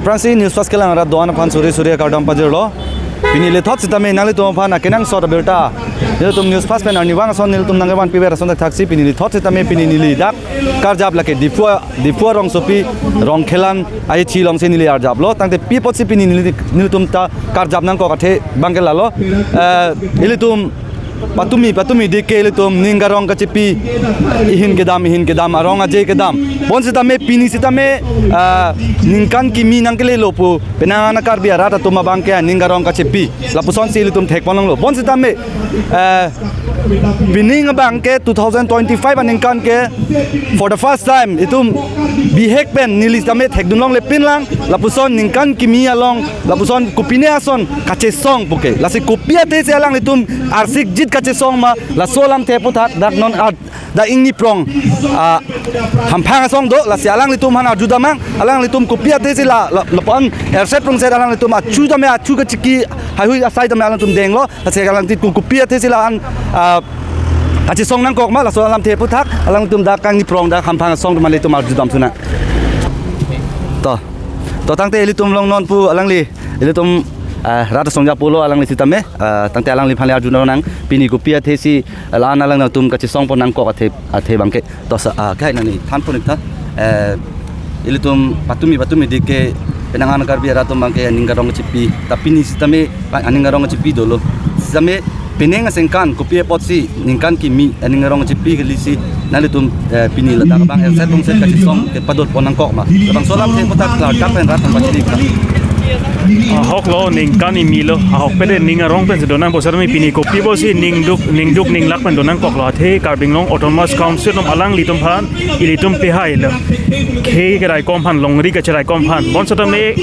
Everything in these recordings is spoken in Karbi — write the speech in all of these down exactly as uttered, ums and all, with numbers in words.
Aphrangsi News Fast kelang arat do-an aphan suri suri akardom pajirlo. Pini lethot sitame nanglitum aphan akenangsot abirta nelitum News Fast pen arnivang ason nelitum nangkevanpi ber ason thakthaksi pini lethot sitame pini neli dak karjap lake Diphu, Diphu arongsopi Rongkhelan ahithi alongsi neli arjaplo. Tangte pi apotsi pini neli, nelitum ta karjap nangkok athe abangke lalo. Eh, ilitum patumi patumi dike ilitum ning karong kachepi, ihin kedam ihin kedam arong aje kedam. Bonsitame pini sitame, ah, ningkan kimi nangkelelo pu penang an a-Karbi arat atum abangke ning karong kachepi lapusonsi ilitum thekponlonglo. Bonsitame, eh, pining abangke two thousand twenty-five aningkan ke for the first time itum bihek pen neli sitame thekdunlongle pinlang, lapuson ningkan kimi along lapuson kopine ason kachesong puke. Lasi kopi athesi alanglitum arsikjit kachesong ma, laso alamthe aphuthak dak non at, dak ingni prong, ah, hamphang asong do, lasi alanglitum aphan arjudamnang, alanglitum kopi athesi la, la, lapu-an erset prongset alanglitum achu tame achu kachiki haihui asai tame alanglitum denglo, lasi alangtum kopi athesi la-an, ah, kachesong nangkok ma, laso alamthe aphuthak alanglitum dak kangni prong dak hamphang asong atum alanglitum arjudam sunang. To, to tangte ilitum along non pu alangli, ilitum, ah, rat asong japo lo alangli sitame, ah, tangte alangliphan le arjudamnang, pini kopi athesi la-an alangtum kachesongpon nangkok athe, athe abangke. To sa, ah, kai nani thanpon ik tha, eh, ilitum patumi patumi dike penang an a-Karbi arat atum abangke aning karong kachepi, ta pini sitame aning karong kachepi dolo. Sitame penang aningkan kopi apotsi ningkan kimi aning karong kachepi kalisi nanglitum, eh, pini ladak abang erset prongset kachesong kepadotpon nangkok ma, labangso alamthe aphuthak klardak pen rat nangpachini ka. Ahok lo, ningkan kimi lo, ahokpet ning arong pensi donang, bonsitame pini kopi apotsi ningduk ningduk ninglak pen donangkoklo athe Karbi Anglong Autonomous Council atum alanglitum aphan ilitum pehailo. Khei keraikom aphan, longri kacheraikom aphan. Bonsitame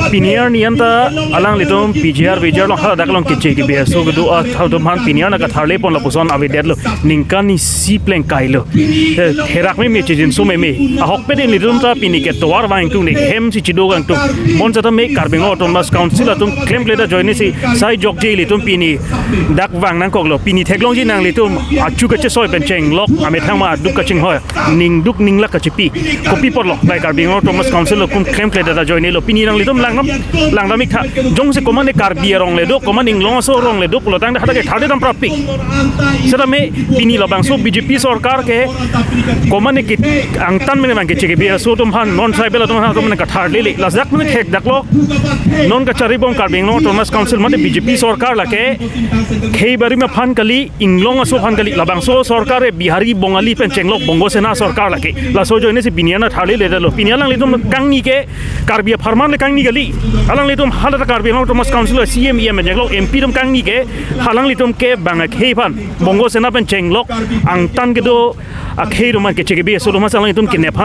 pini arni anta alanglitum P G R V G R along haladak along keche kebi aso kedo atum aphan pini arni katharlepon lapuson avedetlo. Ningkan isi plengkailo. Eh, herak meme, chijinso meme. Ahokpet ilitum ta pini ke tovar vang tung ne, hemsi chido kangtung. Bonsitame Karbi Anglong Autonomous Council atum klemkle ta ajoinesi sai jokje ilitum pini dak vang nangkoklo. Pini theklongji nanglitum achu kachesoi pen chenglok, amethang ma aduk kachinghoi, ningduk ninglak kachepi. Kopi apotlo, lahai Karbi Anglong Autonomous Council atum klemkle ta ajoinelo. Pini nanglitum langdam, langdam ik tha. Jongsi komatne Karbi arong le do, komatne Inglong aso arong le do pulo tangte hadak ke thardedam prapik. Sitame pini labangso B J P sorkar ke komatne ke angtan mene abangke chekebi aso atum aphan, non tribal atum aphan atum mene katharlele. Ladak mene thekdaklo. Non kacharibom Karbi Anglong Autonomous Council mate B J P sorkar lake khei barim aphan kali, Inglong aso aphan kali, labangso sorkar e Bihari, Bongali pen chenglok, Bongo Sena sorkar lake. Laso ajoinesi pini arni tharleledetlo. Pini alanglitum kangni ke Karbi apharman le kangni kali. Alanglitum hala ta Karbi Anglong Autonomous Council C E M, E M chenglok, M P atum kangni ke, alanglitum ke bang akhei aphan, Bongo Sena pen chenglok, angtan kedo akhei atum aphan keche kebi aso atum aphan alanglitum kenep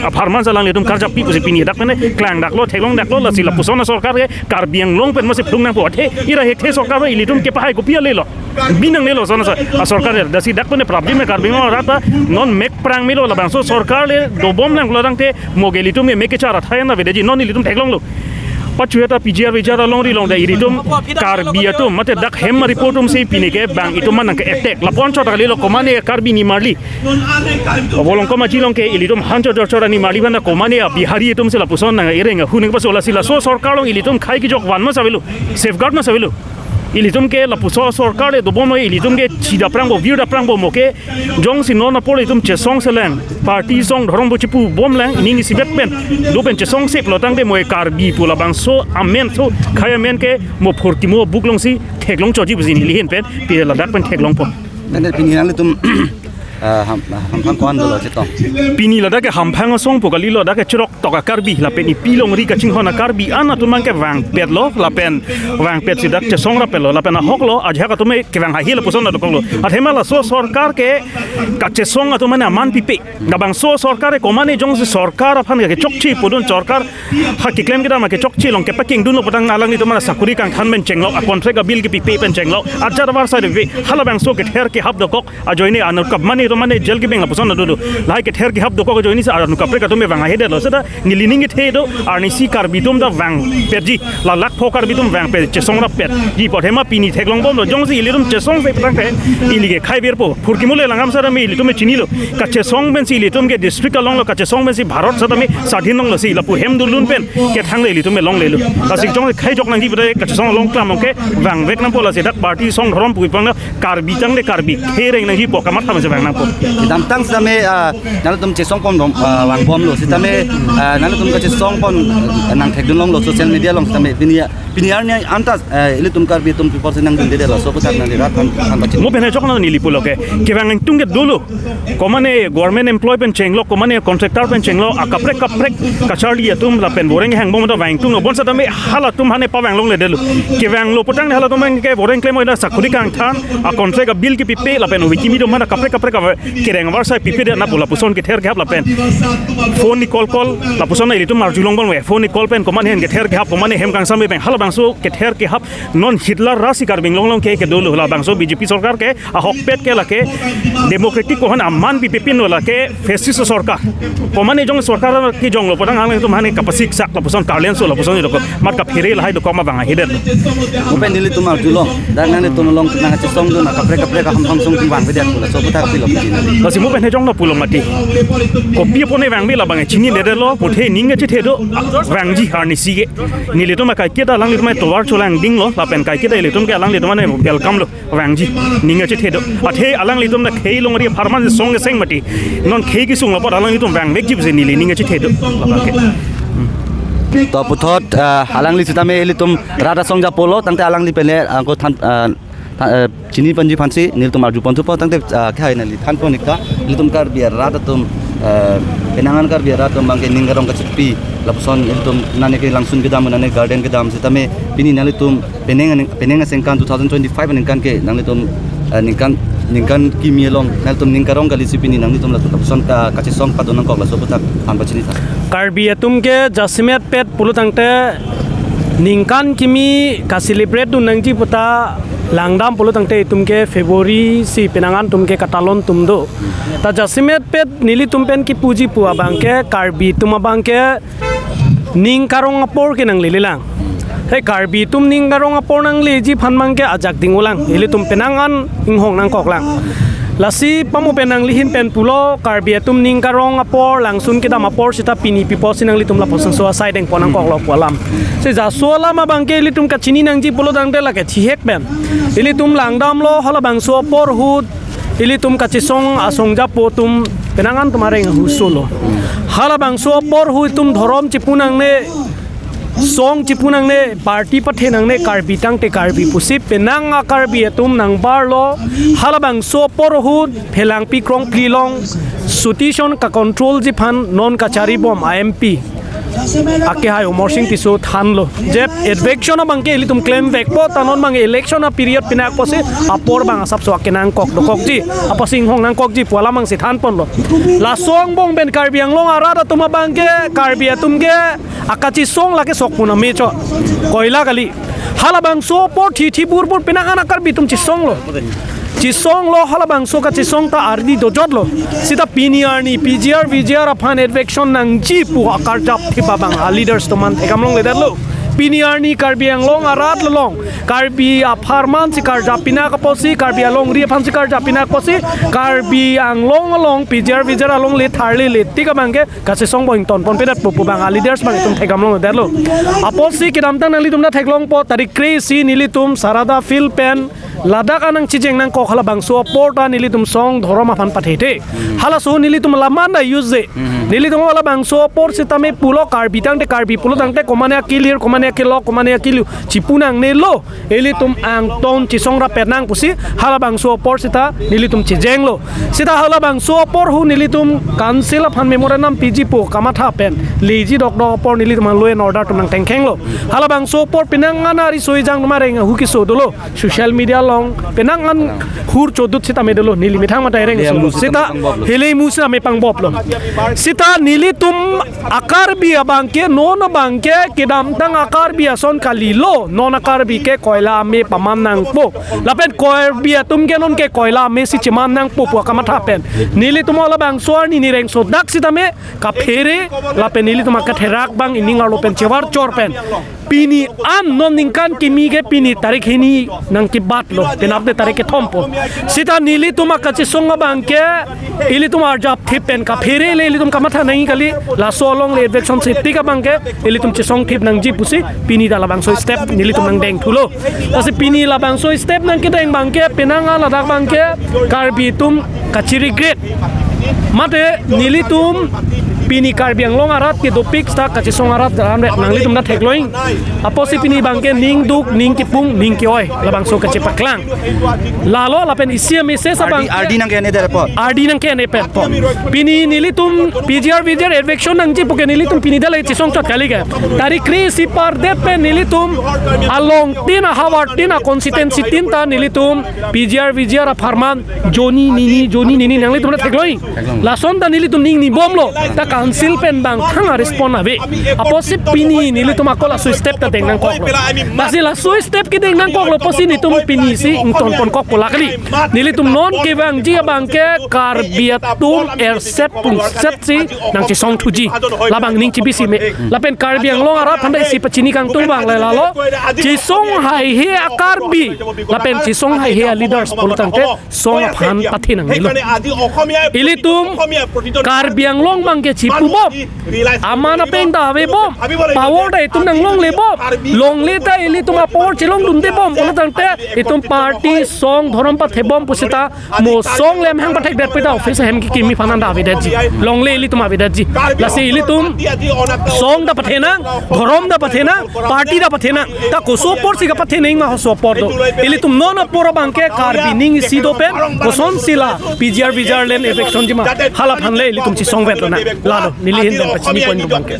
apharman si alanglitum karjappi pusi pini dak pen klangdaklo, theklongdaklo, lasi lapuson asorkar ke Karbi Anglong pen masi phlung nangpo athe, ira hekthe sorkar ilitum kepahai kopi alelo. Binangnelo son asa, asorkar le, lasi dak pen prabli me Karbi Anglong arat ta non mek prang melo, labangso sorkar le dobom nanglo tangte mo ke ilitum ke mek kechar athai na avedeji, non ilitum theklonglo. Pachu heta P G R V G R alongri along ta ilitum Karbi atum mate dak hem report atumsi pini ke bang itum aphan nangke-attack. Lapu-an chot kalilo, komatne Karbi nimarli. Abolong komaji along ke ilitum han chot chot chot nimarli aphan ta komatne Bihari atumsi lapuson nang ireng ahu nangpaso, lasi laso sorkar along ilitum khei kejok van masi avelo, safeguard masi avelo. Ilitum ke lapuson sorkar le dobom lo, ilitum ke chida prangpo, virda prangpo, mo ke jongsi non apor itum chesong selang, party song dhorom bo chepubomlang, ning isivet pen do pen chesong seplo tangte mo e Karbi pu labangso amen, so khei amen ke mo phurti mo buk alongsi theklong chotji pusi neli ahin pen pini ladak pen theklongpo. Nene pini nanglitum, ah, ham, hamphang ko-an dolo chetong. Pini ladak ke hamphang asong pu kalilo, dak ke chirok tok a-Karbi lapen ipi longri kachinghon a-Karbi an atum abangke vangpetlo, lapen vangpetsi dak chesong rapetlo, lapen ahoklo, ajahak atum e kevang haihe lapuson dokoklo. Athema laso sorkar ke kachesong atum mane aman pipe. Labangso sorkar e komatne jongsi sorkar aphan kechokche pudun, sorkar ha keklem kedam kechokche along kepakingdunlo putang alanglitum mane sakuri kangthan pen chenglok, a-contract a-bill kepipe pen chenglok, ajat avarsai pipe, halabangso kether kehap dokok ajoine anut kap mane Itum mane jail kebeng lapuson do do. Lahai kether kehap dokok ajoine si arnu kaprek atum me vang ahedetlo. Seta neli ning kethe do, arnisi Karbi atum ta vangpetji. La lakh pho Karbi atum vangpet, chesong rapetji apot athema pini theklongbomlo. Jongsi ilitum chesong se petang ke ili ke khai birpo. Phurkimo le langdam seta me ilitum me chinilo. Kachesong pensi ilitum ke district along lo, kachesong pensi Bharat seta me sadhin longlo si. Lapu hem dulun pen kethang le ilitum me longlelo. Lasi jong khai jok nangji pute kachesong along klam ke vangvek nangpo, lasi dak party song dhorom puipang na Karbi tangte Karbi khereng nangji apot kamatha masi vang nangpo. Kedamtang sitame, ah, nangtum chesong pon dom, ah, vangbomlo. Sitame, ah, nangtum kachesong pon, ah, nangthekdun longlo social media along sitame pini, pini arni anta, ah, ilitum Karbi atum people si nangdundedetlo. So aputhak nangli rat than, than pachin. Mo pen ajok na neli pulo ke. Kevang ingtung ke dolo. Komane government employee pen chenglo, komane contractor pen chenglo, akaprek kaprek kacharli atum lapen boreng hangbom ta vang ingtunglo, bonsitame halatum hane pavang longledetlo. Kevanglo putang halatum ke boreng klem oida sakuri kangthan, a contract a bill kepipe lapen obi kimi do mana kaprek kaprek kereng avarsai pipedet na pu lapuson kether kehap lapen phone ni call call lapuson na ilitum arjulongbomlo, phone ni call pen komane hen kether kehap, komane hem kangsam pen halabangso kether kehap non Hitler rasi Karbi Anglong along ke kedolo, labangso B J P sorkar ke ahokpet ke lake democratic kohan aman pipipinlo, lake fascist sorkar. Komane jong sorkar kejonglo putang hang tum hane kapasik sak lapuson karlenso lapuson dokok, mat kaphere lahai dokok ma vang ahedetlo. Mo pen nelitum arjulong, dak nangtum along nangkachesongdun akaprek kaprek ahampang song tum vangvedet pula, so aputhak pilo pijin. Lasi mo pen he jong na pulo mati. Kopi apone vangve labang chinidetlo, puthe ning kachethedok, vangji arnisi ke. Nelitum akai keta alanglitum tovar cholangdinglo, lapen kai keta ilitum ke alanglitum mane welcome lo, vangji, ning kachethedok. Athe alanglitum na khei longri apharman song keseng mati. Non khei kesunglo apot alanglitum vangvekji pusi neli ning kachethedok. Oke. To puthot, ah, alangli sitame ilitum rat asong japolo, tangte alangli pen le, ah, ko than, ah, tha-, eh, chini ponji aphansi nelitum arju pon thupo, tangte, ah, kehai neli than pon ik ta, ilitum Karbi arat atum, eh, penang an Karbi arat atum abang ke ning karong kachipi, lapuson ilitum nane ke langsun kedam, nane garden kedam, sitame pini nanglitum penang aning, penang aningkan two thousand twenty-five aningkan ke nanglitum, eh, ningkan, ningkan kimi along nanglitum ning karong kali si pini nanglitum la lapuson ka, kachesong padon nangkok, laso aputhak than pachini tha. Karbi atum ke jasemet pet pulo tangte ningkan kimi ka-celebrate dun nangji pu ta langdam pulo tangte itum ke February si penang an atum ke katalon atum do. Ta jasemet pet nelitum pen kipuji pu abang ke Karbi atum abang ke ning karong apor ke nanglelelang. He Karbi atum ning karong apor nangleji aphan abang ke ajak ding-olang. Ilitum penang an inghong nangkoklang. Lasi pamo pen nangli ahin pen pulo Karbi atum ning karong apor, langsun kedam apor sita pini pi apotsi nanglitum lapuson so asai deng pon nangkoklo pu alam. Si jaso alam abang ke ilitum kachini nangji pulo tangte lake chihek pen ilitum langdamlo, halabangso apor ahut ilitum kachesong asong japo atum penang an atum areng ahu solo. Halabangso apor ahut itum dhorom chipu nangne, song chipu nangne, party pathe nangne, Karbi tangte Karbi pusi penang a-Karbi atum nangbarlo. Halabangso apor ahut Phelangpi Krongphli along situation ka-controlji aphan non kacharibom a-M P akehai Amarsing Tisso thanlo. Je eviction abang ke ilitum klemvekpo, ta non abang election a-period pinak apotsi apor abang asapso akenangkok dokokji, apotsi inghong nangkokji pu alam abangsi than ponlo. Laso angbong pen Karbi Anglong arat atum abang ke, Karbi atum ke akachesong lake sok puna me cho. Koila kali. Halabangso apor thithi burbur penang an a-Karbi atum chesonglo. Chesonglo, halabangso kachesong ta ardi dojotlo. Sita pini arni P G R, V G R aphan eviction nangji pu akarjap thip abang a-leaders atum an thekdam longledetlo. Pini arni Karbi Anglong arat along Karbi apharman si karjap pinak apotsi, Karbi alongri aphan si karjap pinak apotsi, Karbi Anglong along P G R V G R along le tharle le tik abang ke kachesong boing ton ponpedet pu pu abang a-leaders abang itum thekdam longledetlo. Apotsi kedamtang nanglitum ta theklongpo, tarik kre-isi nelitum Sarada field pen ladak anang chijeng nangkok, halabangso apor ta nelitum song dhorom aphan pathethe. Halaso nelitum laman da use-e. Nelitum halabangso apor sitame pulo Karbi tangte Karbi pulo tangte komane akilir, komane akilok, komane akilu chipu nangnelo. Ilitum angton chesong rapet nang pusi halabangso apor sita nelitum chijenglo. Sita halabangso apor ahut nelitum council aphan memorandum piji pu kamatha pen leji dokdok apor nelitum law and order atum nangthengkhenglo. Halabangso apor penang an ariso ejang atum areng ahu keso dolo. Social media along Penang an hur chodut sitame dolo, neli methang mata ereng. Hile so amu sitame sita pangbop lo. Hile amu sitame pangbop lo. Sita nelitum a-Karbi abangke, non abangke kedamtang a-Karbi ason kalilo, non a-Karbi ke koila ame paman nangpo. Lapen Karbi atum ke non ke koila ame si cheman nangpo pu akamatha pen nelitum labangso arni ni rengsodak sitame kaphere, lapen nelitum akatherak abang ining arlo pen chevar chor pen pini an non ningkan kimi ke pini tarik hini nangkebatlo, penap de tarik kethompo. Sita nelitum akachesong abangke ilitum arjap thip pen kaphere le ilitum kamatha nangji kali. Laso alongle eviction safety abangke ilitum chesong thip nangji pusi pini ta labangso step nelitum nangdeng thulo. Lasi pini labangso step nangkedeng abangke penang a ladak abangke Karbi atum kachi-regret. Mate nelitum pini Karbi Anglong arat ke dopik sita kachesong arat daram re nanglitum ta theklong. Apotsi pini abangke ning duk, ning kipung, ning ke-oi labangso kachepaklang. Lalo lapen isi a-message abang Ardi, ardi nangke-en-e det apot. Ardi nangke-en-e det apot. Pini nelitum P G R V G R eviction nangji puke nelitum pini dale chesong chot kali ke. Tarik kre-isi pardet pen nelitum along tin, ahavar tin, a-constituency tin ta nelitum P G R V G R apharman joni nini, joni nini nanglitum ta theklong. Lason ta nelitum ning ni bomlo, ta council pen abang thang a-respond ave. Apotsi pini nelitum ako laso step ta deng nangkoklo. Lasi laso step kedeng nangkoklo apotsi nelitum pini si ington pon kokpo lakali. Nelitum non kevangji abangke Karbi atum erset pungset si nangchesong thuji. Labang ning chibisi me. Lapen Karbi Anglong arat aphan ta isi pachini kangtung abang le lalo. Chesong haihe a-Karbi lapen chesong haihe a-leaders pulo tangte song aphan pathe nangnelo. Ilitum Karbi Anglong abangke chipubom. Aman apeng ta avebom. Power ta itum nanglonglebom. Longle ta ilitum a-power chelongdundebom. Pulo tangte itum party song dhorom pathebom pusita mo song le amahang pathekdet pu ta office ahem kekimi aphan an ta avedetji. Longle ilitum avedetji. Lasi ilitum song ta pathenang, dhorom ta pathenang, party ta pathenang. Ta koso apor si kapathenang ma koso apor do. Ilitum non apor abangke Karbi ning isi do pen kosonsi la P G R V G R land eviction ji ma hala aphan le ilitum chesong vet lonang. Lalo neli ahin pen pachini pon abangke.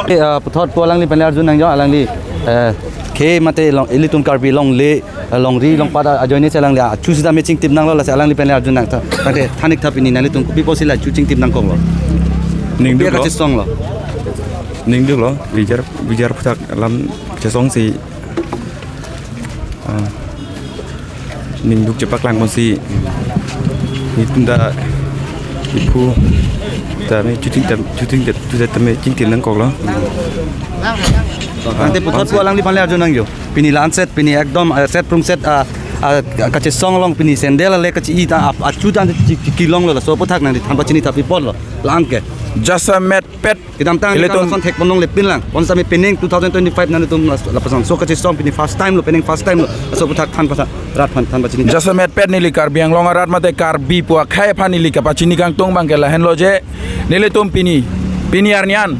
Eh, ah, puthot pu alangli pen le arjun nangjo, alangli, eh, ke mate long, ilitum Karbi longle, eh, longri longpat ajoine si alangli achu sitame chingtip nanglo, lasi alangli pen le arjun nangtha. Tangte than-ik tha pini nanglitum kopi apotsi la achu chingtip nangkoklo. Ning duklo. Kopi akachesonglo. Ning duklo, V G R, V G R aphuthak alam chesongsi, ah, ning duk chepaklang ponsi, nelitum ta iphu tame chuting tam, chuting tam, chuting tame chingtip nangkoklo. Tangte puthot pu alangli pen le arjun nangjo. Pini la-anset, pini ekdom, eh, set prung set, ah, ah, kachesong along pini sandal ale kachi-i ta ap-, achu ta chi-, chi-, kelonglo, laso aphuthak nangli than pachini tha pi apotlo. La-an ke. Jasemet pet. Kedamtang ilitum lason thek pon longle pinlang. Pon sitame penang two thousand twenty-five nanglitum las-, lapuson so kachesong pini first time lo, penang first time lo. Laso aphuthak than pasa, rat aphan than pachini. Jasemet pet neli Karbi Anglong arat mate Karbi pu akhei aphan neli kapachini kangtung abangke lahenlo je nelitum pini, pini arni an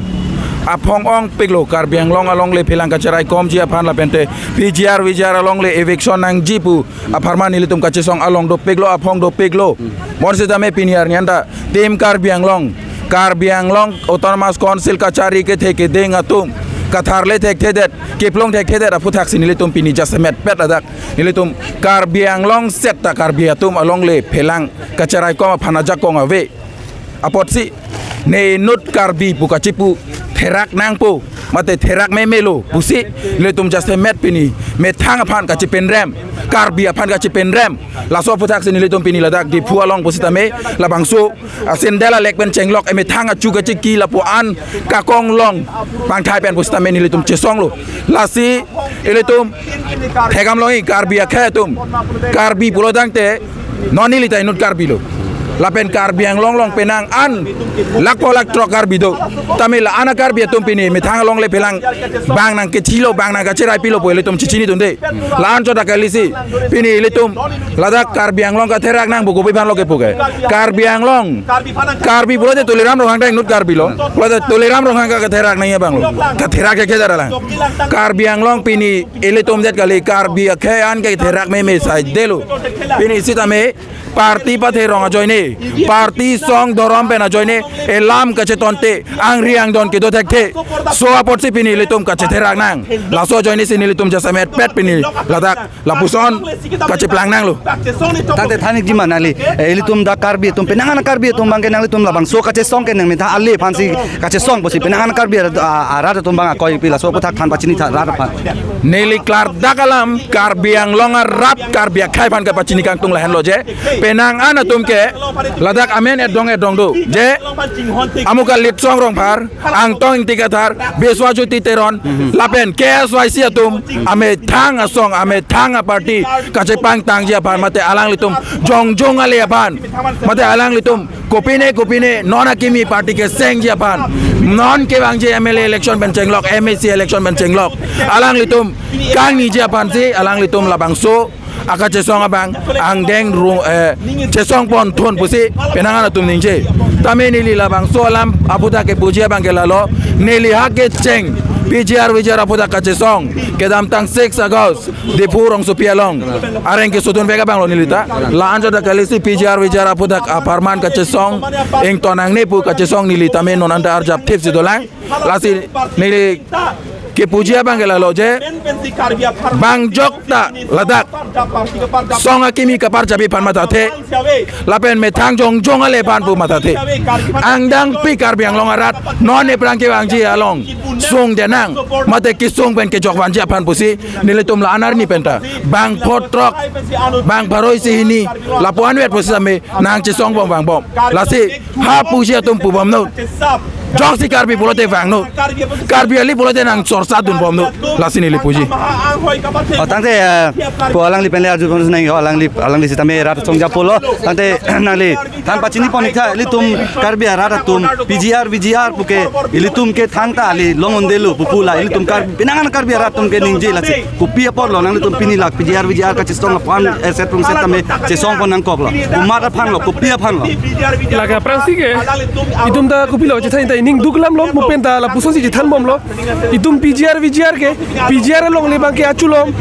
aphong ongpiklo Karbi Anglong alongle phelang kacharaikomji aphan lapente P G R V G R alongle eviction nangji pu apharman nelitum kachesong along dopiklo, aphong dopiklo. Bonsitame pini arni an ta Team Karbi Anglong, Karbi Anglong Autonomous Council kachari kethe keding atum, katharle thekthedet, keplong thekthedet aphuthaksi nelitum pini jasemet pet ladak nelitum Karbi Anglong set ta Karbi atum alongle phelang kacharaikom aphan ajakong ave. Apotsi ne inut Karbi pu kachipu therak nangpo mate therak memelo pusi nelitum jasemet pini methang aphan kachipenrem, Karbi aphan kachipenrem. Laso aphuthaksi nelitum pini ladak Diphu along pusitame labangso a-sandal alek pen chenglok emethang achu kachiki lapu-an kakong long pangthai pen pusitame nelitum chesonglo. Lasi ilitum thekdam longji Karbi akhei atum. Karbi pulo tangte non neli ta inut Karbi lo. Lapen Karbi Anglong along penang an lakh po lakh throk Karbi do. Tame la-an a-Karbi atum pini methang alongle phelang bang nangkethilo, bang nangkacherai pilo pu ilitum chechinidunde. La-an chot ta kalisi. Pini ilitum ladak Karbi Anglong katherak nangpo kopi aphanlo kepu ke. Karbi Anglong. Karbi pulote Tuliram Ronghang ta inut Karbi lo. Pulote Tuliram Ronghang ka katherak nangji abang lo. Katherak ke kedar alang. Karbi Anglong pini ilitum det kali, Karbi akhei an katherak meme saidelo. Pini sitame party pathe rong ajoine Party song dhorom pen ajoine elam kachetonte angri angdon kedo thekthe. So apotsi pini ilitum kachetherak nang. Laso ajoinesi nelitum jasemet pet pini ladak lapuson kacheplang nanglo. Tangte than-ikji ma nangli, eh, ilitum dak Karbi atum, penang an Karbi atum abangke nanglitum labangso kachesong ke nangmethang ale aphansi kachesong pusi penang an Karbi arat, a-, arat atum abang akoi pi, laso aphuthak than pachini tha rat aphan. Neli klardak alam Karbi Anglong arat Karbi akhei aphan kapachini kangtung lahenlo je, penang an atum ke ladak amen edong edong do je, Amukal Litsong Rongphar, Angtong Ingti Kathar, Biswajyoti Teron, lapen K S Y C atum amethang asong, amethang aparty kachepangtangji aphan, mate alanglitum jongjong ale aphan, mate alanglitum kopine kopine non akimi party kesengji aphan, non kevangji M L A election pen chenglok, M A C election pen chenglok, alanglitum kangniji aphansi alanglitum labangso akachesong abang angdeng ru, eh, chesong pon thun pusi penang an atum ningje. Tame neli labangso alam aphuthak kepuji abangke lalo, neli ha kecheng P G R V G R aphuthak kachesong kedamtang six August Diphu rongsopi along areng kesodun vek abanglo neli ta. La-an jota kalisi P G R V G R aphuthak apharman kachesong ington nangne pu kachesong neli tame non anta arjap thipsi dolang. Lasi neli kepuji abangke lalo je, bang jokta ladak song akimi kaparjapi aphan mathathe, lapen methang jongjong ale aphan pu mathathe. Angdengpi Karbi Anglong arat non aphrang kevangji along sungje nang, mate kesung pen kejok vanji aphan pusi nelitum la-an arni penta bang phongo throk, bang pharo isi hini lapu-an vet pusi tame nangchesong bom vangbom. Lasi ha puji atum pubomnon. Jongsi Karbi pulote vangnon. Karbi ali pulote nang chorcha dunbomnon. Lasi neli puji. Oh, tangte, eh, pu alangli pen le arjupon nang, oh, alangli, alangli sitame rat song japolo. Tangte nangli than pachinipon-ik tha, ilitum Karbi arat atum P G R V G R puke ilitum ke thangta ali long-un-edetlo pu pu la, ilitum Karbi, penang an Karbi arat atum ke ningje lasi. Kopi aporlo nanglitum pini la P G R V G R kachesong aphan, eh, set rung set tame chesongpon nangkoklo? Komat aphanlo, kopi aphanlo? Lake aphrangsi ke itum ta kopilo chethan ta ining duk alamlo, mo pen ta lapusonsi chethanbomlo. Itum P G R V G R ke, P G R alongle abangke Achu along,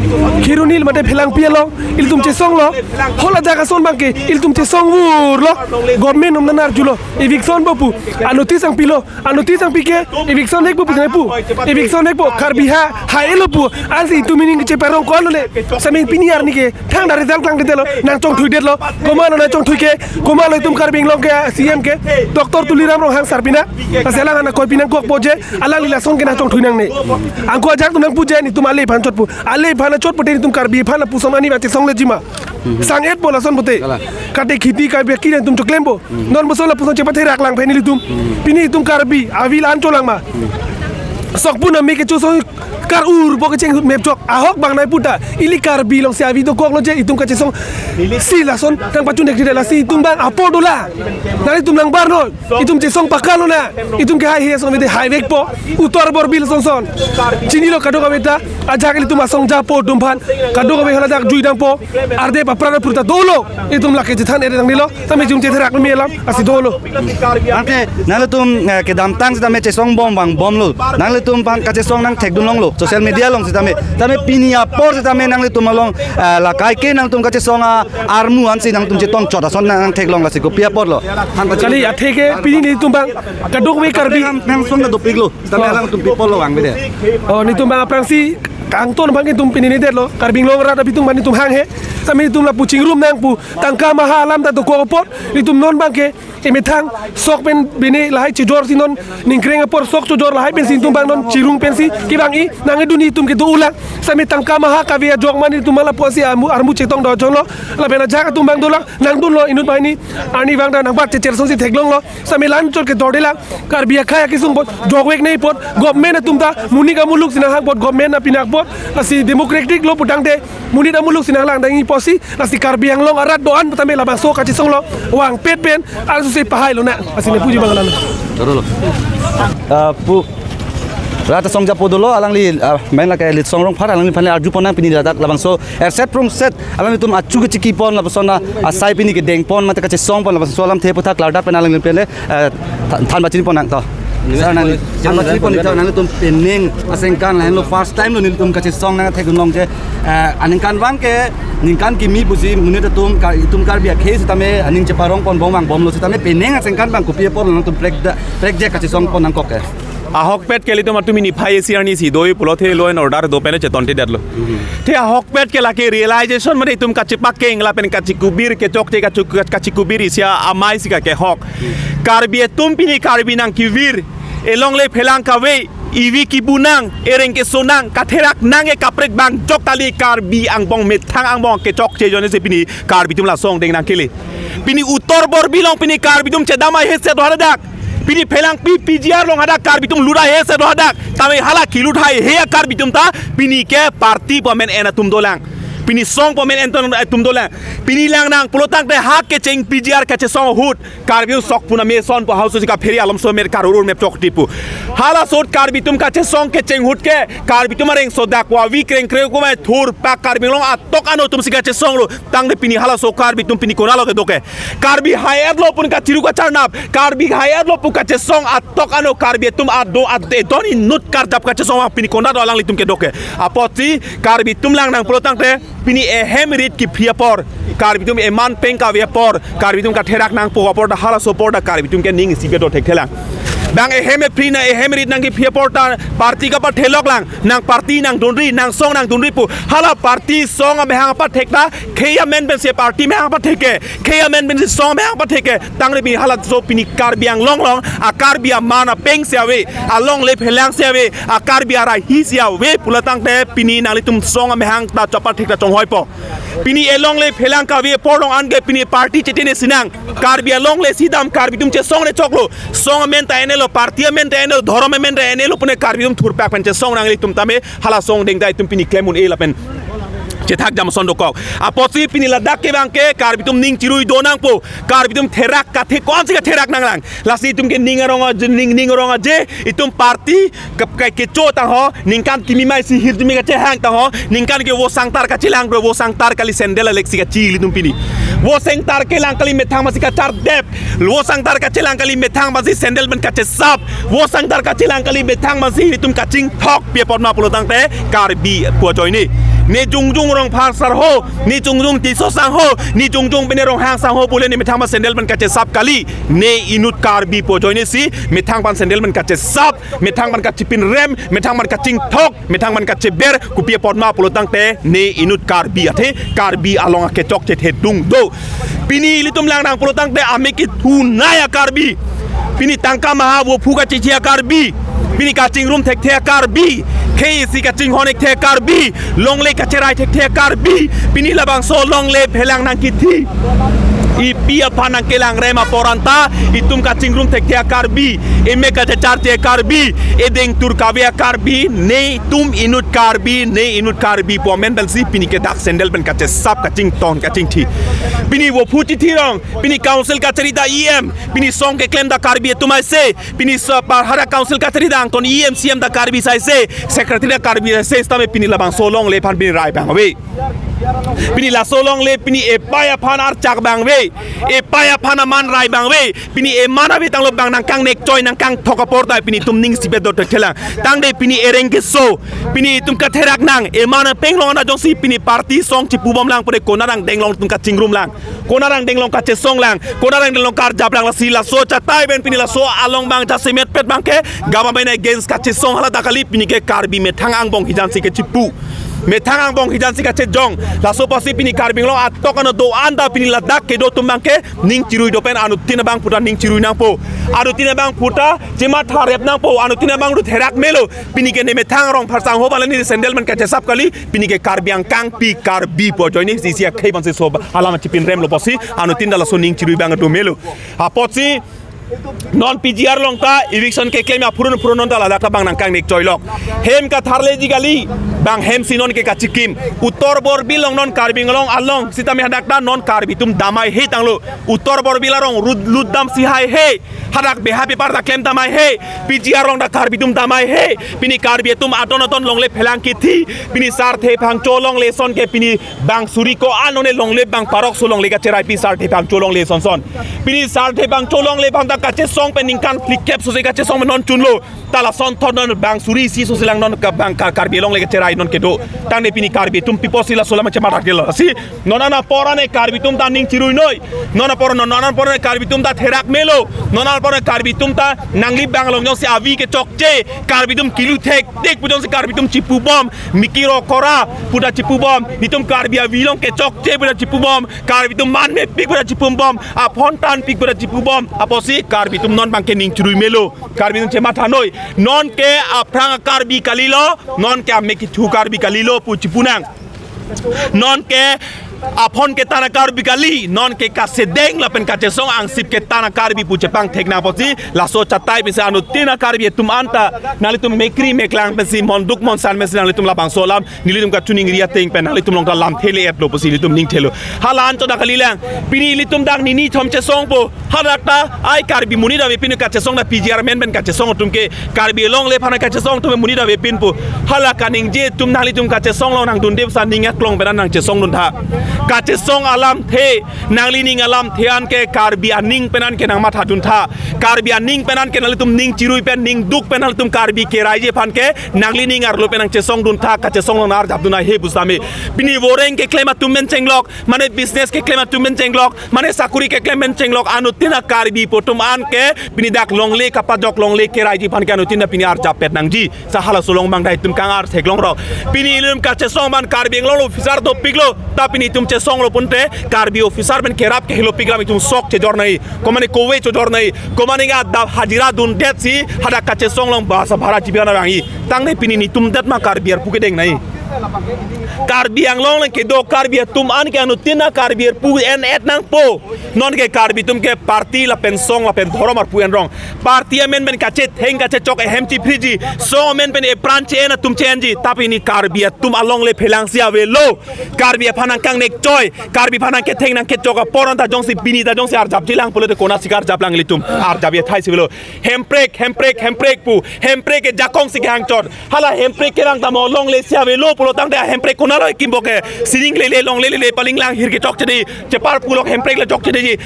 Kheroni mate Phelangpi along ilitum chesonglo. Hala jaga ason abangke ilitum chesong vurlo. Government atum nang arjulo, eviction bo pu, anotice nangpilo. Anotice nangpi ke eviction vekpo pu nangpu. Eviction vekpo, Karbi ha, ha-etlo pu. Ansi itum ining cheparong konle. Sami pini arni ke thangta result klangdetlo, nangchongthuidetlo. Komatlo nangchongthui ke, komatlo itum Karbi Anglong ke C M ke, Doctor Tuliram Ronghang sar pina. Lasi alang aphan akoi pi nangkokpo je, alangli lason ke nangchongthui nangne. Anke ajahak atum nangpu je, nelitum ale aphan chot pu. Ale aphan chot pute nelitum Karbi aphan lapuson arni abang chesong lejima. Sang-etpo lason pute. Kalang. Kate khiti kabe kine itum choklempo. Non boso lapuson chepatherak lang phe nelitum. Pini itum Karbi avi la-an cholang ma. Sok pu nami kecho song kar-urpo kecheng mepchok. Ahok bang nai puta. Ili Karbi alongsi avi dokoklo je itum kachesong. Si lason tang pachun dek dek lasi itum abang apor dolang. Nanglitum nangbarnon. Itum chesong pakalona. Itum ke hai he song mete hai vekpo. Uttar Borbil song son. Chinilo kadokave ta. Ajahak ilitum asong japo atum aphan. Kadokave hala ajahak jui dampo. Arde papran apruta dolo. Itum lake chethan ere nangnelo. Tame jum chetherak me alam. Asi dolo. Anke nanglitum, eh, kedamtang sitame chesongbom vangbomlo. Nanglitum aphan kachesong nangthekdun longlo. Social media along sitame. Tame pini apor sitame nanglitum along, eh, la kaike nanglitum kachesong a-armu ansi nanglitum chetong chot ason nang, nangtheklong lasi kopi aporlo? Kali athe ke pini nelitum abang kadokave Karbi. Nang, nang song na dopiklo. Sitame alangtum pi apotlo vangvedet. Oh, nelitum abang aphrangsi kangton abang itum pini ningjedetlo. Karbi Anglong arat abitung abang nelitum hanghe. Sami nelitum lapu chingrum nangpu. Tangka maha alam ta dokok apot. Nelitum non abangke emethang sok pen bini lahai chejor si non ningkreng apor sok chejor lahai pensi nelitum abang non chirung pensi kevang-i nangdun itum kedo ulang. Sami tangka maha kave ajok ma nelitum lapusi armu, armu chetong do jonglo. Lapen ajahak atum abang dolang nangdunlo inut banghini. Arni abang ta nangbat checher sonsi theklonglo. Sami la-an chot ke dordelang. Karbi akhei akesung apot jokvek nangji apot. Government atum ta monit amuluk si nanghang apot, government apinak apot. Lasi democratic lo putangte monit amuluk si nanglang dangji apotsi. Lasi Karbi Anglong arat do-an tame labangso kachesonglo. Vangpet pen arjusi pahailonang. Lasi neli puji abang alam. Dolo. Ah, pu. Rat asong japo dolo alangli, ah, main lake Litsong Rongphar alangliphan le arjuponnang pini ladak labangso erset prungset alanglitum achu kechikipon lapuson asai pini kedengpon mate kachesongpon labangso alamthe aphuthak klardak pen alangli pen le, eh, than, than pachiniponnang to. Sir, nang, sir, nang, nang, nangtum penang aningkan lahenlo first time lo nelitum kachesong nangthekdun long ke, eh, aningkanvang ke ningkan kimi pusi monit atum ka, itum Karbi akhei sitame aning cheparong pon bom vangbomlo sitame penang aningkanvang kopi apor nangtum prekda, prekjak kachesong pon nangkok ke. Ahokpet ke ilitum atum pini phai isi arni si doi pulote law and order do pen chetonte detlo. Te ahokpet ke lake realization mane itum kachepakeng lapen kachikubir kechokche kachu-, kachikubir isi amei si kake ahok. Karbi atum pini Karbi nangkevir, elongle phelang kave, evi kibu nang, ereng keso nang, katherak nang, e kaprek bang jok tali Karbi angbong methang angbong kechokche ajoine si pini Karbi atum la song deng nangkele. Pini Uttar Borbil along pini Karbi atum chedam haihe si do hadak. Pini phelangpi P G R along hadak Karbi atum lut haihe si do hadak. Tame hala kelut haihe a Karbi atum ta pini ke party pu amen en atum dolang. Pini song pu amen en atum dolang. Pini lang nang pulotangte ha kecheng P G R kachesong ahut Karbi atum sok puna meson pu hausu si kaphere alom so mer karurur mep chok tipu. Halaso ahut Karbi atum kachesong kecheng ahut ke Karbi atum areng so dak wa vi kreng kreu kumai thurpak Karbi Anglong atok ano atum si kachesonglo. Tangte pini halaso Karbi atum pini konatlo kedo ke. Karbi hai-etlo pu kachiru kacharnap. Karbi hai-etlo pu kachesong atok ano Karbi atum ado ad-, edon inut karjap kachesong pini konatlo alanglitum kedo ke. Apotsi Karbi atum lang nang pulotangte pini ehem rit kiphi apor, Karbi atum eman peng kave apor, Karbi atum katherak nangpo apor ta halaso apor ta Karbi atum ke ning isi kedo thekthelang. Bang ehem ephri na ehem rit nangkiphi apor ta party kapathelok lang, nang party nangdunri, nang song nangdunri pu. Hala party song amahang apathek ta khei amen pensi party amahang apathek ke, khei amen pensi song amahang apathek ke. Tangte pini halaso pini Karbi Anglong along a Karbi aman apeng si ave, alongle phelang si ave, a Karbi arai hi si ave pulotangte pini nanglitum song amahang ta chopathek ta chonghoipo. Pini elongle phelang kave apor along anke pini party chetene sinang. Karbi alongle si dam Karbi atum chesong re choklo. Song amen ta enelo, party amen ta enelo, dhorom amen ta enelo pune Karbi atum thurpak pen chesong nanglitum tame hala song deng ta itum pini klem un-e lapen chethak jam ason dokok. Apotsi pini ladak kevang ke Karbi atum ning chirui do nangpo. Karbi atum therak kathe ko-an si katherak nanglang. Lasi itum ke ning arong aje, ning, ning arong aje, itum party ke, ke, kecho tangho, ningkan kimi mei si hirjume kachehang tangho, ningkan ke vo sangtar kachelang, vo sangtar kali sandal alek si kachi ilitum pini. Vo sangtar kelang kali methang masi kachardep, vo sangtar kachelang kali methang masi sandal pen kachesap, vo sangtar kachelang kali methang masi ilitum kachingthok pi apot ma pulotangte Karbi pu ajoine. Ne jongjong Rongphar sar ho, ne jongjong Tisso sangho, ne jongjong pine Ronghang sangho pule ne methang ma sandal pen kachesap kali. Ne inut Karbi pu ajoine si methang pen sandal pen kachesap, methang pen kachipinrem, methang pen kachingthok, methang pen kacheber, kopi apot ma pulotangte ne inut Karbi athe Karbi along akechokche thedung do. Pini ilitum lang nang pulotangte amek kethu nai a Karbi. Pini tangka maha vo phu kachichi a Karbi. Pini kachingrum thekthe a Karbi. Khei isi kachinghon thekthe a Karbi. Longle kacherai thekthe a Karbi. Pini labangso longle phelang nangkithi. Epi aphan nangkelangrem apor anta itum kachingrum thekthe a Karbi. Emek kachecharche a Karbi. Edeng tur kave a Karbi. Netum inut Karbi. Ne inut Karbi pu amen pensi pini ke dak sandal pen kachesap kachington kachingthi. Pini vo phu chithi rong. Pini council kachari ta E M. Pini song keklem ta Karbi atum aise. Pini sa par hara council kachari ta angton E M C M ta Karbi si aise. Secretary ta Karbi aise. Sitame pini labangso longle aphan pini rai abang ave. Pini laso longle pini epai aphan archak abang ave. Epai aphan aman rai abang ave. Pini eman ave tanglo bang nangkangnek choi nangkangthok apor ta pini itum ning sipet do thekthe lang. Tangte pini ereng keso. Pini itum katherak nang. Eman apeng along ana jongsi pini party song chipu bom lang pore konat angdeng along itum kachingrum lang. Konat angdeng along kachesong lang. Konat angdeng along karjap lang lasi laso chatai pen pini laso along bang jasemetpet bang ke government against kachesong hala ta kali pini ke Karbi methang angbong hijan si kechipu. Methang angbong hijan si kachejong. Laso apotsi pini Karbi Anglong atok ano do-an ta pini ladak kedo atum bang ke ning chirui do pen anuttin abang puta ning chirui nangpo. Anuttin abang puta chematha rep nangpo. Anuttin abang ru therak melo. Pini ke ne methang Rongphar sangho bale ne sandal pen kachesap kali. Pini ke Karbi angkang pi Karbi pu ajoine si isi akhei bang si so alam chipinrem lo apotsi anuttin ta laso ning chirui abang do melo. Apotsi non P G R along ta eviction keklem aphurun aphurun non ta ladak ta bang nangkangnek choilok. Hem katharleji kali, bang hem si non ke kachikim. Uttar Borbil along non Karbi Anglong along sitame hadak ta non Karbi atum dam haihe tanglo. Uttar Borbil arong lut, lut dam si haihe. Hadak beha bepar ta klem dam haihe. P G R along ta Karbi atum dam haihe. Pini Karbi atum adon adon longle phelang kithi. Pini Sarthe Phangcho longle ason ke pini bang suri ko-an lone longle bang parok so longle kacherai pi Sarthe Phangcho longle ason son. Pini Sarthe Phangcho longle aphan ta Kachesong pen ningkan phlikep sose kachesong pen non chunlo. Ta lasonthot non bang suri isi sose lang non ka bang Kar-, Karbi Anglong le kacherai non kedo. Tangte pini Karbi atum pi apotsi laso alam chematha theklo. Si non an apor an Karbi atum ta ning chiruinoi. Non apor non an apor an Karbi atum ta therak melo. Non an apor an Karbi atum ta nangli bang along jongsi avi kechokche. Karbi atum kilu thektik pu jongsi Karbi atum chipubom. Mikir okora pu ta chipubom. Itum Karbi avi along kechokche pu ta chipubom. Karbi atum man mepik pu ta chipubom. Aphone tanpik pu ta chipubom. Apotsi Karbi atum non abangke ning chirui melo. Karbi atum chemathanoi. Non ke aphrang Karbi kalilo. Non ke amek kethu Karbi kalilo pu chipunang. Non ke aphone ketan Karbi kali. Non ke kasedeng lapen kachesong angsip ketan Karbi pu chepangthek nang apotsi. Laso chatai pensi anuttin Karbi atum anta nanglitum mekri meklang pensi monduk monsan pensi nanglitum labangso alam nelitum kachiningri ateng pen nanglitum along ta lamthe le-etlo pusi nelitum ningthelo. Hala anchot ta kalilang. Pini nelitum dak nini thom chesongpo. Hadak ta ai Karbi monit avepin kachesong ta P G R amen pen kachesong atum ke Karbi Anglong le aphan kachesong atum monit avepinpo. Hala kaningje atum nanglitum kachesong along nangdunde pusi ning aklong pen nangchesongdun tha. Kachesong alamthe, nangli ning alamthe an ke Karbi aning pen an ke nangmathadun tha. Karbi aning pen an ke nanglitum ning chirui pen ning duk pen nanglitum Karbi keraiji aphan ke nangli ning arlo pen nangchesongdun tha, kachesong along arjapdun ahe pusitame. Pini voreng keklem atum pen chenglok, mane business keklem atum pen chenglok, mane sakuri keklem pen chenglok, anuttin Karbi atum an ke pini dak longle kapajok longle keraiji aphan ke anuttin pini arjappet nangji. Sa halaso along abang dai itum kangar theklongrok. Pini itum kachesong abang Karbi Anglong officer dopiklo. Ta pini itum chesonglo pulote Karbi officer pen kerap kehelo piklam itum sok chejor nai. Komane kove chojor nai. Komane adap hajira dundet si hadak kachesong along bus abhara chipi ana bang-i. Tangte pini nelitum det ma Karbi arpu kedeng nai. Karbi Anglong along kedo Karbi atum an ke anuttin Karbi arpu en-et nangpo. Non ke Karbi atum ke party lapen song lapen dhorom arpu enrong. Party amen pen kachetheng kachechok ehem chiphriji. Song amen pen epran che-en atum che-enji. Ta pini Karbi atum alongle phelangsi avelo. Karbi aphan nangkang nekchoi. Karbi aphan nangketheng nangkechok apor an ta jongsi pini ta jongsi arjapjilang pulote konatsi karjaplang ilitum. Arjap ethai si avelo. Hemprek, hemprek, hemprek pu. Hemprek ke jakong si kehangchot. Hala hemprek kelang tamo longle si avelo pulo tangte hemprek konat lo kimbo ke. Sining lele longle lele palinglang hir kechokche dei. Chepar pulok hemprek le chokche dei.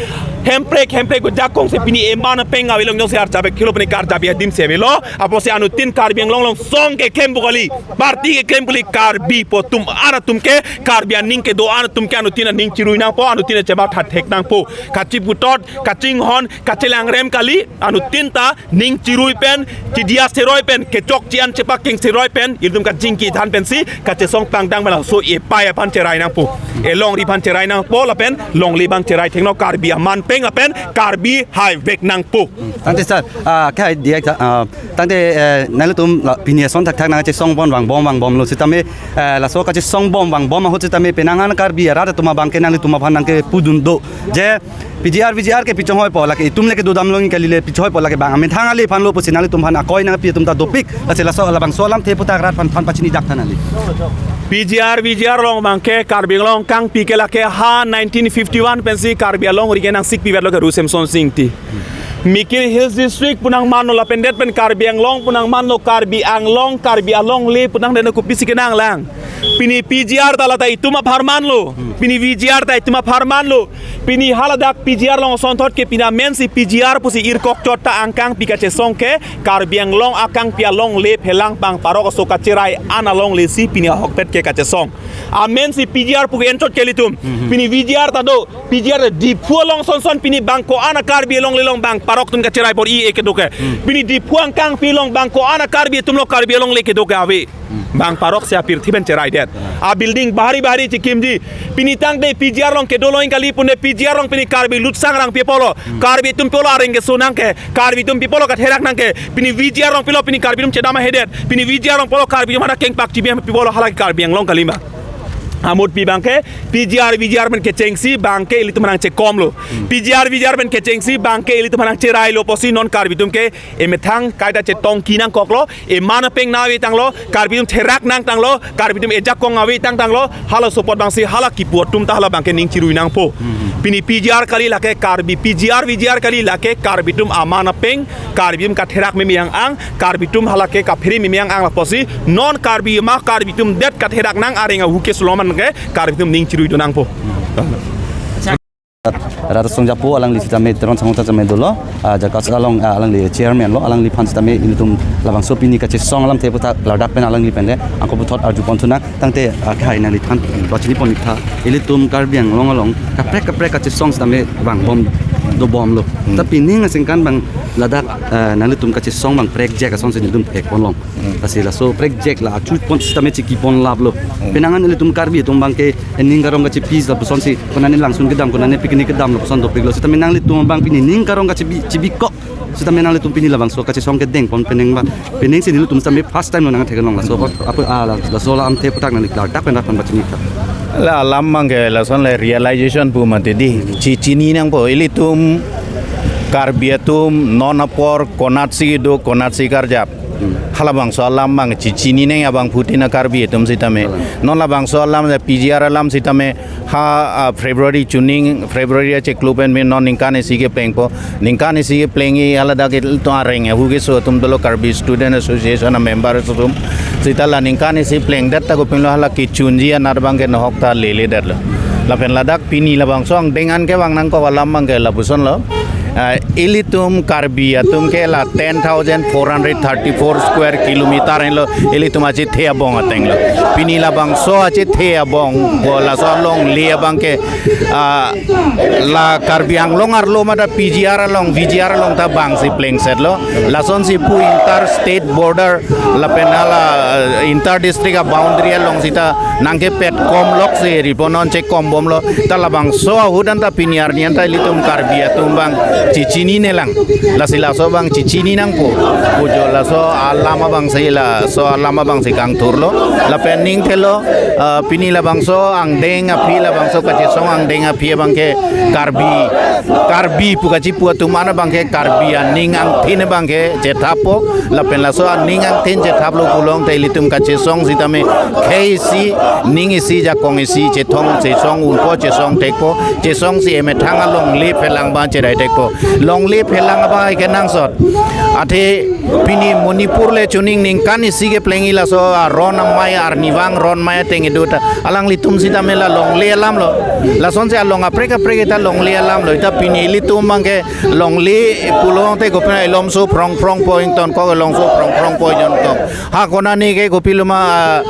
Hemprek, hemprek pu jakong si pini eman peng avelo jongsi arjap khelo pini karjap adim si avelo. Apotsi anuttin Karbi Anglong along song keklem pu kali. Party keklem pu kali Karbi atum an atum ke Karbi aning kedo an atum ke anuttin aning chirui nangpo anuttin chematha thek nangpo. Kachiputot, kachinghon, kachelangrem kali anuttin ta ning chirui pen, chidiya seroi pen, kechokche an chepakeng seroi pen, ilitum kachingki than pensi, kachesong pangdang pen laso epai aphan cherai nangpo. Elongri aphan cherai nangpo lapen longle abang cherai theknon Karbi aman peng lapen Karbi haivek nangpo. Tangte sir, ah, kehai diak ta, ah, tangte, eh, nanglitum la pini ason thakthak nangchesong pon vangbom vangbomlo sitame, eh, laso kachesong bom vangbom ahut sitame penang an Karbi arat atum abang ke nanglitum aphan nangkepudun do. Je P G R, V G R ke pi chonghoipo, lake itum le kedodam long kali le pi chonghoipo, lake bang amethang ale aphanlo pusi nanglitum aphan akoi nangpi atum ta dopik. Lasi laso labangso alamthe aputhak rat aphan aphan pachini dak than kali. P G R, V G R along abang ke Karbi Anglong kangpi ke lake ha nineteen fifty-one pensi Karbi alongri ke nangsikpi vetlo ke Ru Semsonsing Ingti. Mikir Hills District pu nangmanlo lapen det pen Karbi Anglong pu nangmanlo, Karbi Anglong, Karbi alongle pu nang den kopisi kenanglang. Pini P G R ta la ta itum apharmanlo. Pini V G R ta itum apharmanlo. Pini haladak P G R along asonthot ke pini amensi P G R pusi irkokchot ta angkangpi kachesong ke Karbi Anglong akangpi alongle phelang bang parok aso kacherai an alongle si pini ahokpet ke kachesong. Amensi P G R pu ke enchot ke ilitum. Pini V G R ta do, P G R Diphu along sonson pini bang ko-an Karbi alongle along bang parok atum kacherai bor-i e kedo ke. Pini Diphu angkangpi along bang ko-an Karbi atumlo Karbi alongle kedo ke ave. Bang parok si apirthe pen cherai det. A building bahari bahari chikimji. Pini tangte P G R along kedo long kali pune P G R along pini Karbi Lutsang Rangpi apotlo. Karbi atum apotlo areng keso nang ke. Karbi atum apotlo katherak nang ke. Pini V G R along pilo pini Karbi atum chedam ahedet. Pini V G R along pilo Karbi atum ada kengpak chibi apotlo hala Karbi Anglong kalima. Amutpi abang ke P G R V G R pen kechengsi abang ke ilitum nangchekomlo. P G R V G R pen kechengsi abang ke ilitum nangcherailo pusi non Karbi atum ke emethang kaita chetongki nangkoklo, eman apeng nave tanglo, Karbi atum therak nangtanglo, Karbi atum ejakong ave tangtanglo, halaso apot abangsi hala kipu atum ta hala abang ke ning chirui nangpo. Pini P G R kali lake Karbi, P G R V G R kali lake Karbi atum aman apeng, Karbi atum katherak meme yang-ang, Karbi atum hala ke kaphere meme yang-ang lapusi, non Karbi ma Karbi atum det katherak nang areng ahu ke suloman ke Karbi atum ning chiruidun nangpo. Radasong Japo alangli sitame Teron Sangho ta sitame dolo, ah, Jakarta along, ah, alangli chairman lo, alangliphan sitame ilitum labangso pini kachesong alamthe aputhak klardak pen alangli pen le angko puthot arjupon thunang. Tangte, ah, khei nangliphan pachini pon iktha, ilitum Karbi Anglong along kaprek kaprek kachesong sitame vangbom dobomlo. Hmm. Ta pining aningkan abang ladak, ah, nanglitum kachesong abang prekjak asonsi nelitum thekponlong. Hmm. Lasi laso prekjak la achupon sitame chikipon laplo. Hmm. Penang an ilitum Karbi atum abangke ening karong kachepi lapusonsi, konane langsun kedam, konane picnic kedam lapuson dopiklo. Sitame nanglitum abang pini ning karong kachepi, chepikok. Sitame nanglitum pini labangso kachesong kedengpon penang abang, penang si nelitum sitame first time lo nangtheklong laso. Hmm. Apo, ah, la, laso alamthe aputhak nangli klardak pen rat pen pachini iktha. La alam abangke lason le realization pu mati di. Chechini nangpo ilitum Karbi atum non apor konatsi do, konatsi karjap. Hmm. Halabangso alam abang chechini nang abang phutin a Karbi atum sitame. Hmm. Non labangso alam le P G R alam sitame ha, ah, February chuning, February achiklo pen mi non ningkan isi keplengpo. Ningkan isi keplengji hala dak ilitum areng ahu keso atum dolo, Karbi Student Association a member atum. Sita la ningkan isi plengdet ta kopilo hala kechunji anat abangke nohok ta leledetlo. Lapen ladak pini labangso angdeng an kevang nangkok alam abangke lapusonlo. Ah, ilitum Karbi atum ke la ten thousand four hundred thirty-four square kilometer henlo ilitum achethe abong atenglo. Pini labangso achethe abong bo laso alongle abangke, ah, la Karbi Anglong arlo mate P G R along, V G R along ta bangsi plengsetlo. Lasonsi pu inter state border lapen hala, eh, inter district a boundary along sita nangkepet komloksi riponon, chekombomlo. Ta labangso ahut anta pini arni anta ilitum Karbi atum abang chechinine lang. Lasi laso abang chechini nangpo. Pujo laso alam abangsi, laso alam abangsi kangthurlo. Lapen ningthelo, eh, pini labangso angdeng aphi, labangso kachesong angdeng aphi abangke Karbi, Karbi pu kachipu atum an abangke Karbi aning angthin abangke chethappo. Lapen laso aning angthin chethaplo pulote ilitum kachesong sitame khei isi, ning isi, jakong isi, chethong, chesong unpo, chesong thekpo, chesongsi emethang alongle phelang abang cherai thekpo. Longle phelang abang kenangsot. Athe pini Manipur le chuning ningkan isi keplengji laso aron amei, arnivang aron amei ateng edu ta alanglitum sitame la longle alamlo. Lasonsi along kaprek kaprek ta longle alamlo. Ita pini ilitum abangke longle pulote kopina elomso phrong phrong po ingtonkok, elomso phrong phrong po ingtonkok. Ha konane ke kopiloma, ah,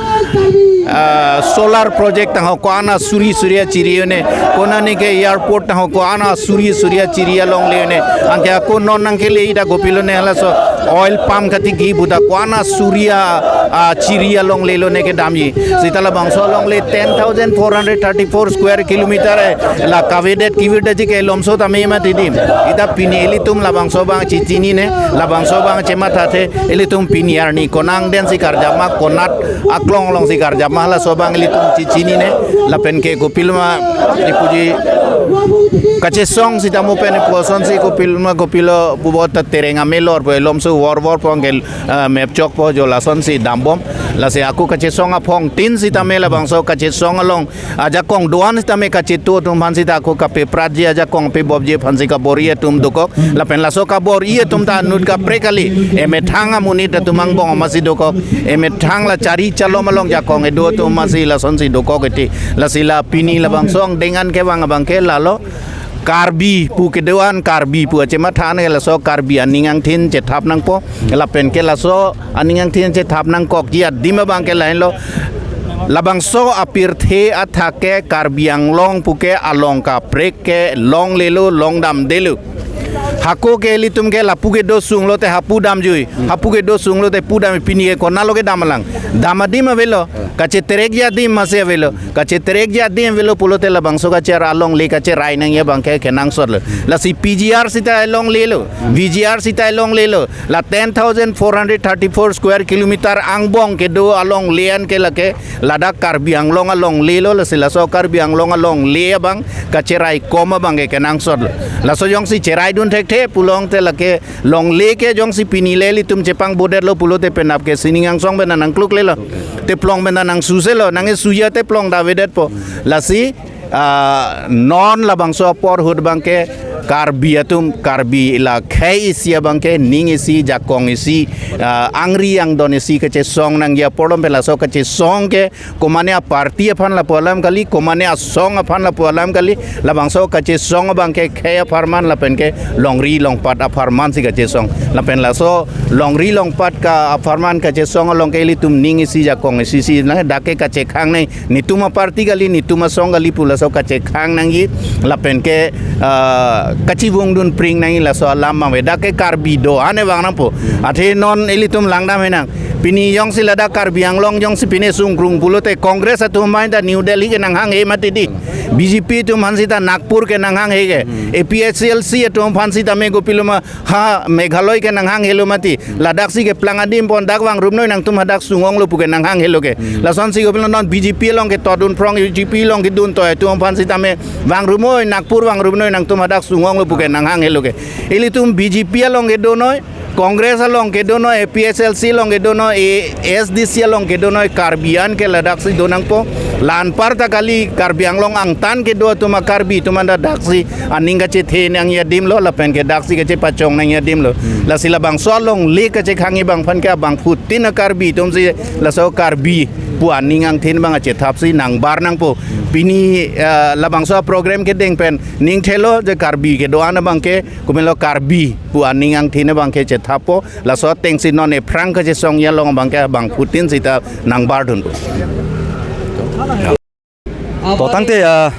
ah, solar project tangho ko-an asuri suri achiri un-e. Konane ke airport tangho ko-an asuri suri achiri alongle un-e. Anke ako non nangkele ita kopilone halaso oil palm katikji puta ko-an asuri a, achiri alongle lone kedamji. Sita labangso alongle ten thousand four hundred thirty-four square kilometer, eh, la kavedet kevirdaji ke elomso tame mati dim. Ita pini ilitum labangso abang chechinine, labangso abang chemathathe, ilitum pini arni konat angdeng si karjap ma, konat aklong alongsi karjap ma, laso abang ilitum chechinine. Lapen ke kopiloma ipuji kachesong sitame pen ipusonsi kopiloma kopilo pubo ta tereng amelor po, elomso vor vor po anke, eh, mepchok po jo, lasonsi dambom. Lasi ako kachesong aphongtin sitame labangso kachesong along ajakong do-an sitame kachetu atum aphan sita ako kapepratji, ajakong pebopji aphansi kabor-i atum dokok. Lapen laso kabor-i atum ta anut kaprek kali. Emethang amonit atum angbong amatsi dokok. Emethang la chari chalom along jakong edo atum amatsi lasonsi dokok iti. Lasi la pini labangso angdeng an kevang abangke lalo. Karbi pu kedo-an, Karbi pu achematha an ke laso Karbi aning angthin chethap nangpo. Lapen ke laso aning angthin chethap nangkokji adim abangke lahenlo. Labangso apirthe athak ke Karbi Anglong puke along kaprek ke longlelo, longdamdelo. Hako ke ilitum ke lapu kedo sunglote hapu damjui, hapu kedo sunglote pu dam, pini ke konatlo kedam lang. Dam adim avelo, kacheterekji adim masi avelo. Kacheterekji adim avelo pulote labangso kacher alongle kacherai nangji abangke kenangsotlo. Lasi P G R sita longlelo, V G R sita longlelo. La ten thousand four hundred thirty-four square kilometer angbong kedo alongle an ke lake ladak Karbi Anglong alonglelo, lasi laso Karbi Anglong alongle abang kacherai kom abangke kenangsotlo. Laso jongsi cheraidun thekthe pulote lake longle ke jongsi pini le ilitum chepangbodet lo pulote penap ke sining angsong pen nangkluklelo. Teplong pen nangsuselo, nangkesuya teplong ta avedetpo. Lasi, ah, non labangso apor ahut abangke Karbi atum, Karbi la khei isi abangke, ning isi, jakong isi, ah, angri angdon isi kachesong nangji apor alam pen laso kachesong ke, komane aparty aphan lapu alam kali, komane asong aphan lapu alam kali, labangso kachesong abangke khei apharman lapen ke longri longpat apharman si kachesong. Lapen laso longri longpat ka apharman kachesong along ke ilitum ning isi jakong isi si nang dak ke kachekhang nang netum aparty kali, netum asong kali pu laso kachekhang nangji lapen ke, ah, kachivungdun pring nangji laso alam mang ave. Dak ke Karbi do-an vang nangpo. Athe non ilitum langdam henang. Pini jongsi ladak Karbi Anglong jongsi pine sungkrung pulote Congress atum mai ta New Delhi ke nanghanghe mati di. B J P atum aphan sita Nagpur ke nanghanghe ke. A P H L C atum aphan sitame kopiloma ha Meghalaya ke nanghanghelo mati. Ladak si keplang adim pon dak vangrum noi nangtum hadak sung-onglo pu ke nanghanghelo ke. Lasonsi kopilo non B J P along ke todun phrong, B J P along kedun toi atum aphan sitame vangrum noi, Nagpur vangrum noi nangtum hadak sung-onglo pu ke nanghanghelo ke. Ilitum B J P along kedo noi, Congress along kedo noi, A P H L C along kedo noi, A S D C along kedo noi, Karbi an ke ladak si do nangpo. La-anpar ta kali Karbi Anglong angtan kedo atum a-Karbi atum anta dak si aning kachethe nangji adim lo, lapen ke dak si kachepachong nangji adim lo. Lasi labangso alongle kachekhangji abang aphan ke abangphutin a-Karbi atum si laso Karbi pu aning angthin abang kachethap si nangbar nangpo. Pini, eh, labangso program kedeng pen ning thelo je Karbi kedo-an abangke, komane lo Karbi pu aning angthin abangke chethappo. Laso atengsi non ephrang kachesongji along abangke abangphutin sita nangbardunpo. To tangte, ah,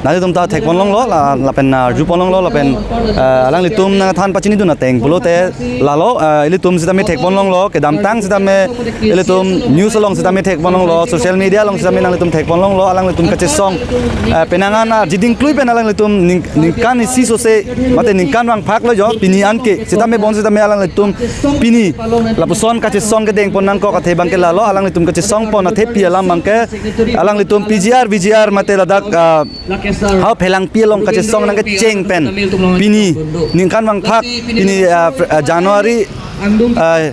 nanglitum ta thekponlonglo, la, lapen, ah, arjuponlonglo, lapen, ah, alanglitum nangthan pachinidun ateng pulote lalo, ah, ilitum sitame thekponlonglo, kedamtang sitame ilitum news along sitame thekponlonglo, social media along sitame nanglitum thekponlonglo, alanglitum kachesong, ah, penang an, ah, jiding klui pen alanglitum ning, ningkan isi sose, mate ningkan vangphak lo jo, pini anke, sitame bon sitame alanglitum pini lapuson kachesong kedengpon nangkok athe abangke lalo, alanglitum kachesongpon athepi alam abangke, alanglitum P G R, V G R mate ladak, ah, ha Phelangpi along kachesong nangkecheng pen pini ningkan vangphak, pini, ah, Fr-, ah, January, ah,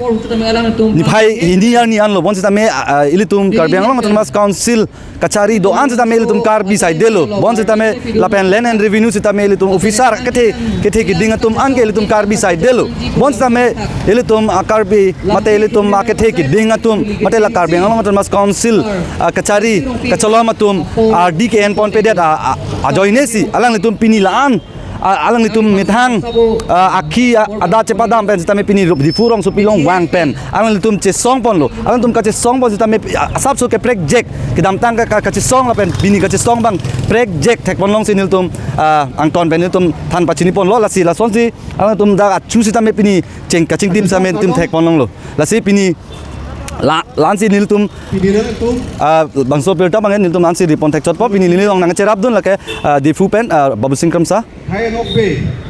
niphai hini arni anlo bon sitame, ah, ah, ilitum Karbi Anglong Autonomous Council kachari do-an sitame ilitum Karbi side lo. Bon sitame lapen Land and Revenue sitame ilitum officer kethe, kethe keding atum anke ilitum Karbi side lo. Bon sitame ilitum, ah, Karbi mate ilitum, ah, kethe keding atum mate la Karbi Anglong Autonomous Council, ah, kachari kacholom atum, ah, ardi ke-enponpedet, ah, ah, ajoine si alanglitum pini la-an, ah, alanglitum methang, ah, akhi, ah, adat chepadam pen sitame pini Diphu rongsopi along vang pen alanglitum chesongponlo. Alanglitum kachesongpon sitame, ah, asapso ke prekjak, kedamtang ka, ka, kachesong lapen pini kachesong abang prekjak thekponlongsi nelitum, ah, angton pen nelitum than pachiniponlo. Lasi lasonsi alanglitum dak achu sitame pini cheng kachingtim sitame nelitum thekponlonglo. Lasi pini la, la-ansi nelitum, ah, bangso pirta abang nelitum la-ansi ripon thekchotpo. Pini neli along nangcherapdun lake, ah, Diphu pen, ah, Babusing Kramsa. Hai Nokbe.